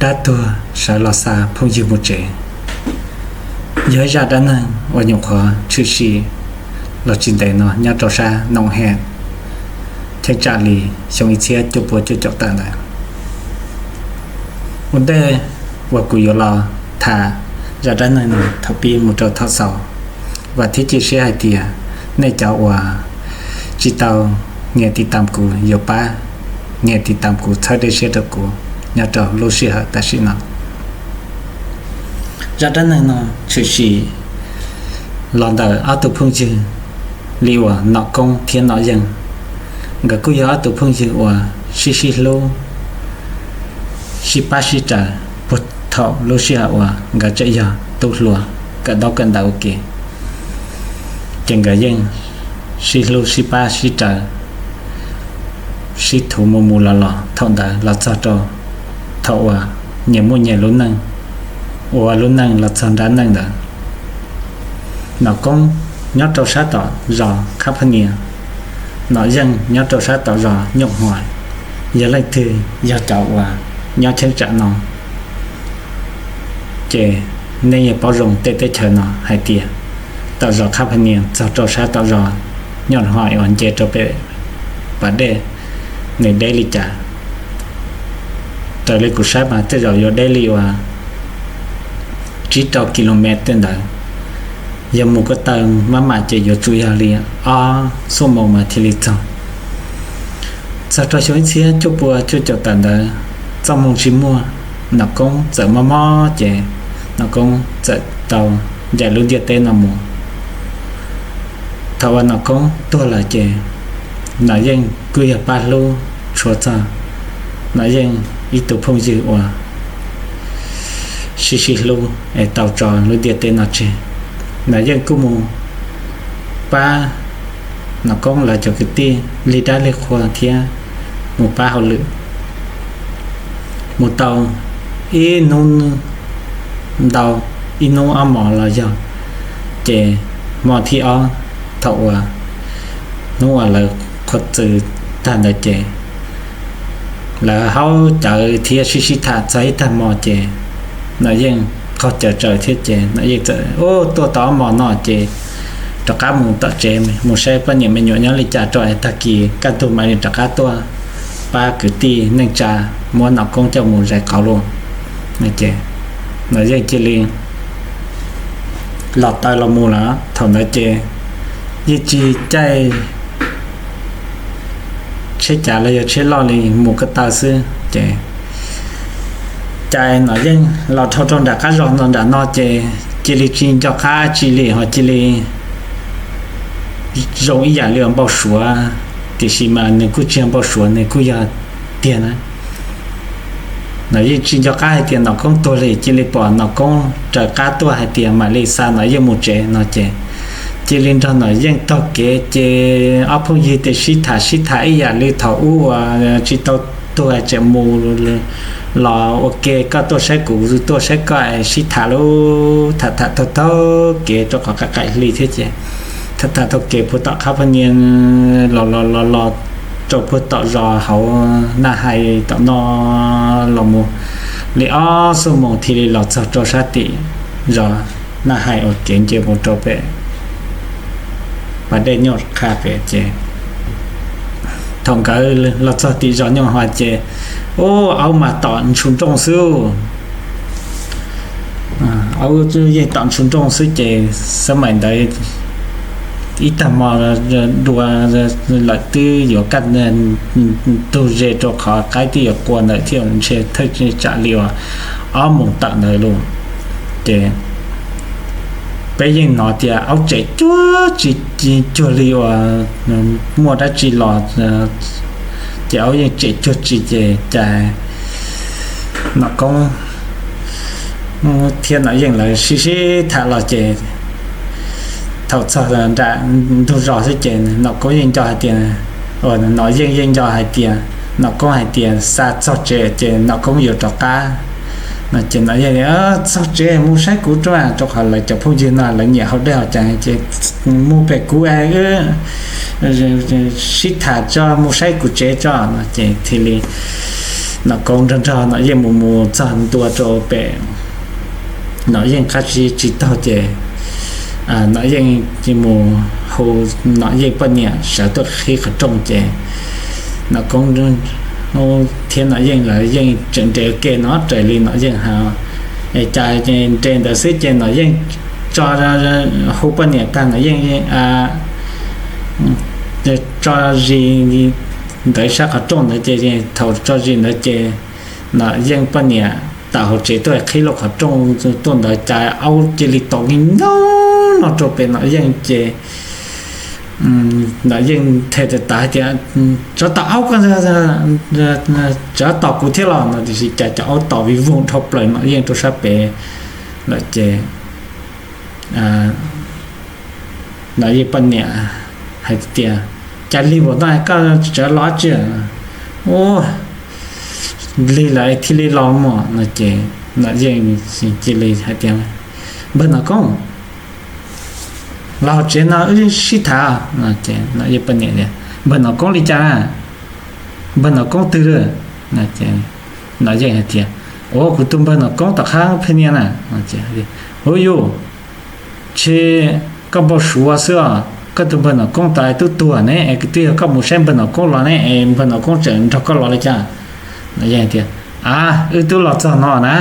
Dab tuag sawv los xa phooj ywg mus tsev. Yog ib zaj dab neeg uas nyuam qhuav tshwm sim los tsis ntev no nyob rau sab Noom Hem, cheeb tsam li xyoo ib txhiab cuaj pua cuaj caum tawm ntawd. Ua ntej uas kuv yuav los tham zaj dab neeg no thaum pib mus rau thaum xaus, vam thiab cia siab hais tias nej cov uas tsis tau nias tiv tam kuv yuav pab nias tiv tam kuv txhawb dej siab rau kuv nyob rau lub sij hawm tam sim no. Zaj dab neeg no tshwm sim los ntawm ob tug phooj ywg li uas Nom Koob thiab Nom Yeej. Nkawd kuj yog ob tug phooj ywg uas sib sib hlub, sib pab sib raws puag thaum lub sij hawm uas nkawd tseem yog tub hluas kawm ntaub kawm ntawv ua ke. Ces nkawd yeej sib hlub sib pab sib raws, sib thuv mus mus los los thaum ntawd los txog rau thaum uas nyias muaj nyias lub neej, ua lub neej los txog nrab neej ntawd. Nom Koob nyob rau sab tom zos Khab Phab Nias, Nom Yeej nyob rau sab tom zos Nyooj Huas. Yog leej twg yog cov uas nyob cheeb tsam no ces nej yeej paub zoo tej teb chaws no hais tias tom zos Khab Phab Nias txog rau sab tom zos Nyooj Huas uas nce rau pem pas dej, nws deb li cas. Raws li kuv saib mas tej zaum yuav deb li uas tsib rau kilomev tej ntawd. Yog mus ko taw maj mam ces yuav tsum yog li ob xuab moos mas thiaj li txog. Txog rau xyoo ib txhiab cuaj pua cuaj caum tawm ntawd, txoj hmoo tsis muaj, Nom Koob txawm mob mob ces Nom Koob txawm tau ncaim lub ntiaj teb no mus. Thaum uas Nom Koob tuag lawm ces Nom Yeej kuj yog pab hlub tshuav txog Nom Yeej ib tug phooj ywg uas sib sib hlub es tau tso lub ntiaj teb no tseg. Nom Yeej kuj mus pab Nom Koob lawv cov kwv tij lig dab lig qhua thiab mus pab hauj lwm. Mus tau ib hnub ntau, ib hnub ob hmos los yog, ces hmo thib ob, thaum uas hnub uas lawv qhuav txwv tag ntawd ces lawv haub cawv thiab sib sib tham txog ib tag hmo ces Nom Yeej qaug cawv tsawv thiab ces Nom Yeej txawm, Ub, tuaj tau ob hmos no ces rov qab mus tom tsev mus saib poj niam me nyuam nyob li cas rau es tag kis kaj ntug mam li rov qab tuaj pab kwv tij neej tsa muab Nom Koob coj mus zais qauv lauj. Nom Yeej cia li los taw los mus lawm. Thaum ntawd ces yeej tsis caij tsheb cav los yog tsheb loj li, mus ko taw xwb ces cas Nom Yeej los dhau rau nram qab zos no nram no ces cia li tsis nco qab tsi li ho cia li zoo ib yam li uas npau suav, tiam sis mas nws kuj tsis yog npau suav, nws kuj yog tiag na. Nom Yeej tsis nco qab hais tias Nom Koob tuag li, cia li pom Nom Koob raws qab tuaj hais tias mam li xa Nom Yeej mus tsev no ces cia li nrog Nom Yeej taug kev ces ob phooj ywg tias sib tham sib tham ib yam li thaum ub uas tsis tau tuag tseem mus los ua ke, koj tuaj saib kuv, tuaj saib koj es sib tham lub tham tham taug taug kev rau qhov qaim qaim hli thiab ces tham tham taug kev puag tom Khab Phab Nias los los los los rau puag tom zos hauv Naj Hais tom no los mus li ob xuab moos thiaj li los txog rau sab tim zos Naj Hais uas kev nce mus rau pem pas dej Nyuj Qha pem ces thaum nkawd los txog tim zos Nyuj Qha ces ub, aub mas tom ntshu nrooj xwb. Aub yeej tom ntshu nrooj xwb ces xab maim ntawd ib tag hmo dua lawm twb yuav kaj ntug ze rau qhov qaib twb yuav qua ntawd thiab ntshe thawj tsam li uas ob moos tawm ntawd lauj. Ces peb yeej hnov tias aub tsem cuag tsis cuag li uas muaj dab tsi los, ces aub yeej tsem cuag tsis ces cas Nom Koob thiab Nom Yeej lawv sib sib tham los ces thaum txog nram ntug zos xwb ces Nom Koob yeej nco hais tias, Nom Yeej yeej nco hais tias, Nom Koob hais tias xa txog tsev ces Nom Koob yuav rov qab no ces Nom Yeej, Txog tsev mus saib kuv rau, rau qhov lawv cov phooj ywg no lawv nyiam haus dej haus cawv ces mus pem kuv es sib tham tso, mus saib kuv tsev tso no ces thiaj li Nom Koob nrog nrog Nom Yeej mus mus txog ntua rau pem Nom Yeej qab tsis tsis taug ces Nom Yeej mus hu Nom Yeej poj niam sawv tuaj qhib qhov rooj ces Nom Koob thiab Nom Yeej lawv yeej tseem nres ke no raws li Nom Yeej hais. Cas nres ntawd xwb ces Nom Yeej tso, hu poj niam tag Nom Yeej tso zis ntawd sab qhov rooj ntawd ces thaum tso zis ntawd ces Nom Yeej poj niam tawm hauv tsev tuaj qhib lub qhov rooj tuaj ntawd cas aub cia li tom nyob no rau pem Nom Yeej ces Nom Yeej thiaj teb hais tias, Tsov tom aub ko, tsov tom kuv thiab los? No tiam sis cas cov aub tom vij voog dhau plaws Nom Yeej rau sab pem lawm ces Nom Yeej poj niam hais tias, Cas lig npaum no koj tseem los dab tsi? Ua lig lawm thiaj li los mas. No ces Nom Yeej cia li hais tias, Npawg Nom Koob, los hauv tsev no wb sib tham. Nom Yeej poj niam tias, Npawg Nom Koob li cas na? Npawg Nom Koob twg? Nom Yeej hais tias, Ua kuv tus npawg Nom Koob tom qab pheej niaj na. Huv yuj, tsis, koj npau suav xwb os, koj tus npawg Nom Koob tau twb tuag ne es twb yog koj mus saib npawg Nom Koob los ne es npawg Nom Koob tseem nrog koj los li cas? Nom Yeej tias, A, wb twb los txog no na.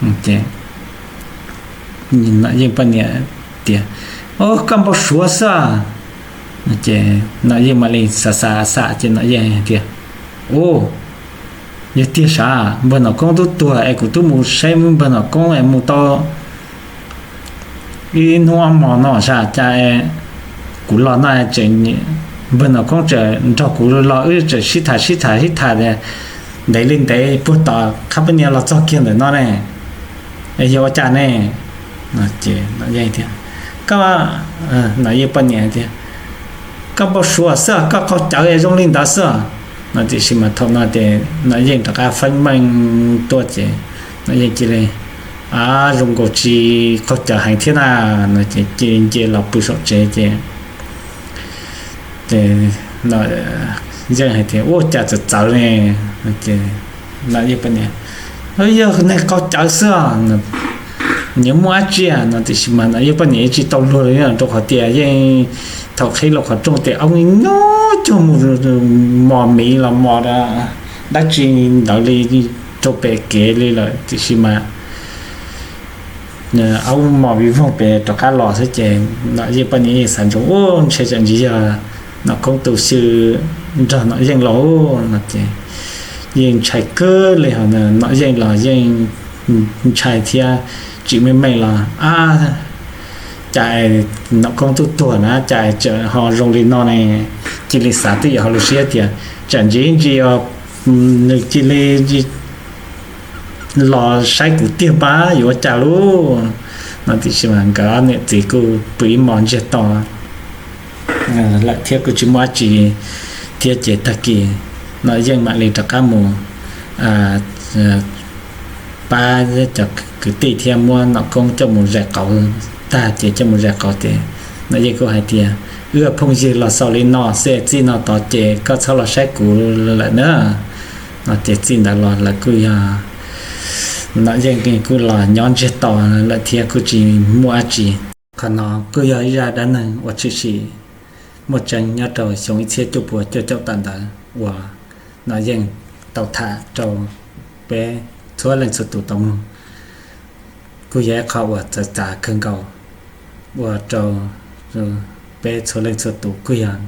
Nom Yeej poj niam tias, Koj npau suav xwb. Ces Nom Yeej mam li xav xav xav ces Nom Yeej tias, Ua, yog tiag sav, npawg Nom Koob twb tuag es kuv twb mus saib npawg Nom Koob es mus tau ib hnub ob hmos no sav, cas kuv los no tseem, npawg Nom Koob tseem nrog kuv los wb tseem sib tham sib tham sib tham tias ntev li ntev puag tom qab poj niam los txog kiag ntawm no ne, yog ua cas ne? Nom Yeej poj niam tias, Koj npau suav xwb, koj qaug cawv zoo li ntawd xwb. No tiam sis mas thaum no ces Nom Yeej rov qab feeb meej tuaj ces Nom Yeej cia li, A, zoo nkaus tsis qaug cawv heev thiab na. No ces cia li nce los pw saum tsev ces Nom Yeej hais tias, Ua cas txawv txawv ne? Nom Yeej poj niam, Yog neeg qaug cawv xwb, nws muaj dab tsi? No tiam sis mas Nom Yeej poj niam yeej tsis tau luag li rau qhov tias yeej thaum qhib lub qhov rooj ces aub nyob cuag mus mos miv los mos dab tsi ntawd li rau pem kev li lawm tiam sis mas aub mos vij voog pem rov qab los xwb ces Nom Yeej poj niam yeej xav ntsoov, Ua, ntshe tsam ntsis yog Nom Koob tus xyw nrog Nom Yeej los no ces yeej ntshai kawg li hos Nom Yeej los yeej ntshai thiab tsis meej meej los, A, cas Nom Koob twb tuag na cas tseem ho zoo li no ne? Cia li xav twj ywm hauv lub siab tias tsam ntsis ntsis nws cia li los saib kuv tiag pab yuav ua cas lauj. No tiam sis mas nkawd ob niam txiv kuj pw ib hmos ntsiag to lawm thiab kuj tsis muaj dab tsi thiab ces tag kis Nom Yeej mam li rov qab mus pab cov kwv tij thiab muab Nom Koob coj mus zais qauv tag ces coj mus zais qauv ces Nom Yeej kuj hais tias, Wb phooj ywg los xaus li no xwb, txij no tod ces koj txhob los saib kuv lawm na. No ces txij ntawd los lawv kuj yog Nom Yeej kuj los nyob ntsiag to lawm thiab kuj tsis muaj dab tsi. Qhov no kuj yog ib zaj dab neeg uas tshwm sim muaj tseeb nyob rau xyoo ib txhiab cuaj puas cuaj caum tawm ntawd uas Nom Yeej tau tham rau peb txhua leej txhua tus tau mloog. Kuj yog ib qho uas txawv txav kawg nkaus ua rau peb txhua leej txhua tus kuj yog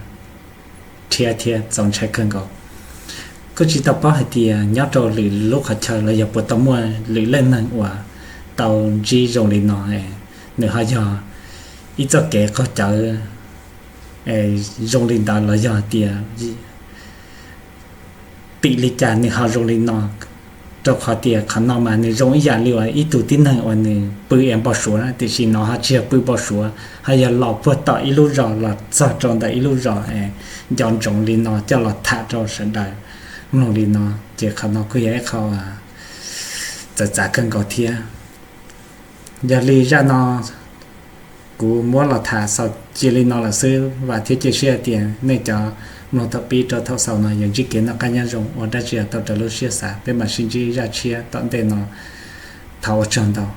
rhiab thiab txaus ntshai kawg nkaus. Kuj tsis tau paub hais tias nyob rau lwm lub qhov chaw los yog puas tau muaj lwm leej neeg uas tau ntsib zoo li no, nws ho yog ib txoj kev qaug cawv zoo li ntawd los yog tias tim li cas nws ho zoo li no. Rau qhov tias qhov no mas nws zoo ib yam li uas ib tug tib neeg uas nws pw es npau suav na, tiam sis no ho tsis yog pw npau suav, ho yog los puag tom ib lub zos los txog rau ntawm ib lub zos es nco ntsoov li no coj los tham rau sawv daws mloog li no, ces qhov no kuj yog ib qho txawv txav kawg nkaus thiab. Yog li zaj no kuv muab los tham xaus cia li no lawm xwb, vam thiab cia siab tias nej cov Mloog thaum pib rau thaum xaus no yog ntsib kev noj qab nyob zoo, ua dab tsi tau raws lub siab xav. Peb mam sib ntsib zaj tshiab tom ntej no. Thov ua tsaug ntau.